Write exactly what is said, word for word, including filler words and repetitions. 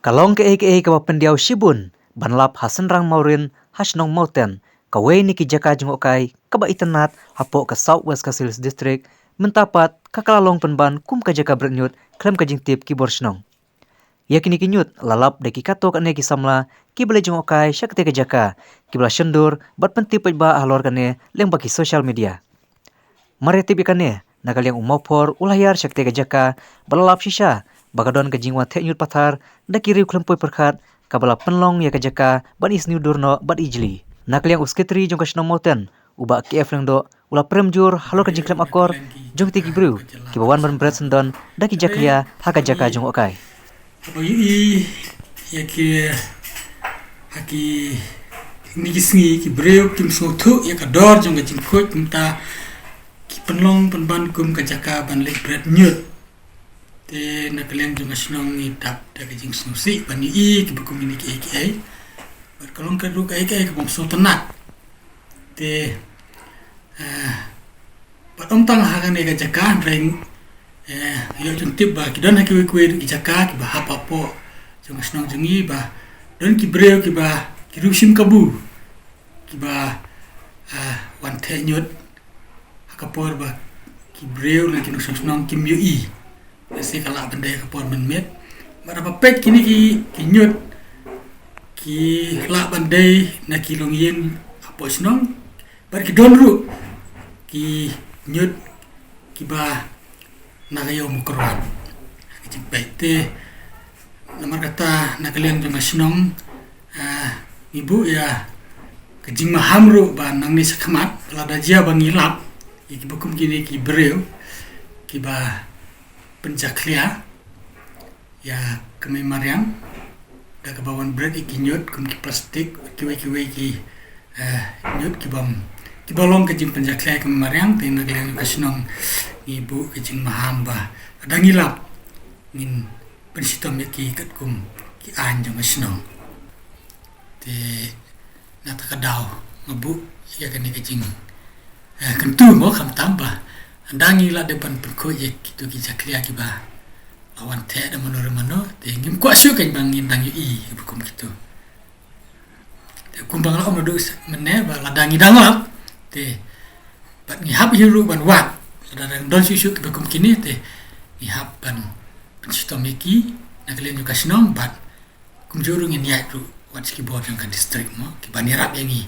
Ka long kaei kaei kaba pyndiaw shibun ban lap ha Synrang Mawrin, ha shnong Mawten, kawei na ki jaka jngohkai kaba itynnad hapoh ka South West Khasi Hills District, mynta pat ka la long pynban kum ka jaka bret ñiut khlem ka jingtip ki bor shnong. Ïa kine ki ñiut la lap da ki katto katne ki samla kiba leit jngohkai sha katei ka jaka, kiba la shondur bad pyntip paidbah halor kane lyngba ki social media. Mar ïa tip ïa kane, na ka liang u Mawphor u la hiar sha katei ka jaka, ba la lap shisha ba ka don ka jingwan theh ñiut pathar da ki riew khlem poi pyrkhat, kaba la pynlong ïa ka jaka ban isynei dur noh bad ijli. Na ka liang u Secretary jong ka shnong Mawten, u Bah K F Lyngdoh, u la prem jur halor ka jingkhlem akor jong kitei ki briew kiba wan ban bret syndon da ki jakhlia ha ka jaka jngohkai. Haba ïohi ïa ki, ha kine ki sngi, ki briew kim sngewthuh ïa ka dor jong ka jingkhuid, mynta ki pynlong pynban kum ka jaka ban leit bret ñiut. Te na ka liang jong ka shnong ngi dap da ka jingsngewsih ban ïohi kiba kum kine kiei kiei. Bad ka long ka ruh kaei kaei kaba ym sngewtynnat. Te, eh, bad ym tang ha kane ka jaka, hynrei, eh, ïoh jingtip ba ki don ha kiwei kiwei ki jaka kiba hap hapoh jong ka shnong jong ngi, ba don ki briew kiba, ki riew shim kabu, kiba, eh, wan theh ñiut ha ka por ba ki briew lane ki nongshong shnong kim ïohi. Lehse ka lah ban dei ha ka por mynmiet. Bad haba peit kine ki, ki ñiut, ki lah ban dei na ki longïing hapoh shnong. Bad ki don ruh ki ñiut kiba na ka ïew Mawkyrwat. Ki jingpeit te, namar kata na ka liang jong ka shnong, ah, ngi buh ïa ka jingmaham ruh ba nangne shakhmat, lada jia ba ngi lap ïa kiba kum kine ki briew kiba pynjakhlia ïa ka mei mariang da kaba wan bret ïa ki ñiut kum ki plastik, kiwei kiwei ki, eh, ñiut kibym, kiba long ka jingpynjakhlia ïa ka mei mariang, te na ka liang ka shnong ngi buh ka jingmaham ba lada ngi lap, ngin pynshitom ïa ki katkum ki aiñ jong ka shnong. Te na kata ka daw nga buh ïa kane ka jing, eh, kyntu mo, khamtam ba ynda ngi la dep ban pynkhuid ïa kito ki jakhlia kiba la wan theh da mano re mano, te ngim kwah shuh kein ba ngin dang ïohi ïa kiba kum kito. Te kumba nga la ong naduh mynne ba lada ngi dang lap, te bad ngi hap hi ruh ban wad, lada dang don shuh shuh kiba kum kine, te ngi hap ban pynshitom ïa ki na ka liang jong ka shnong, bad kumjuh ruh ngin ïaid ruh wat sha ki bor jong ka district mo, kiban ïarap ïa ngi.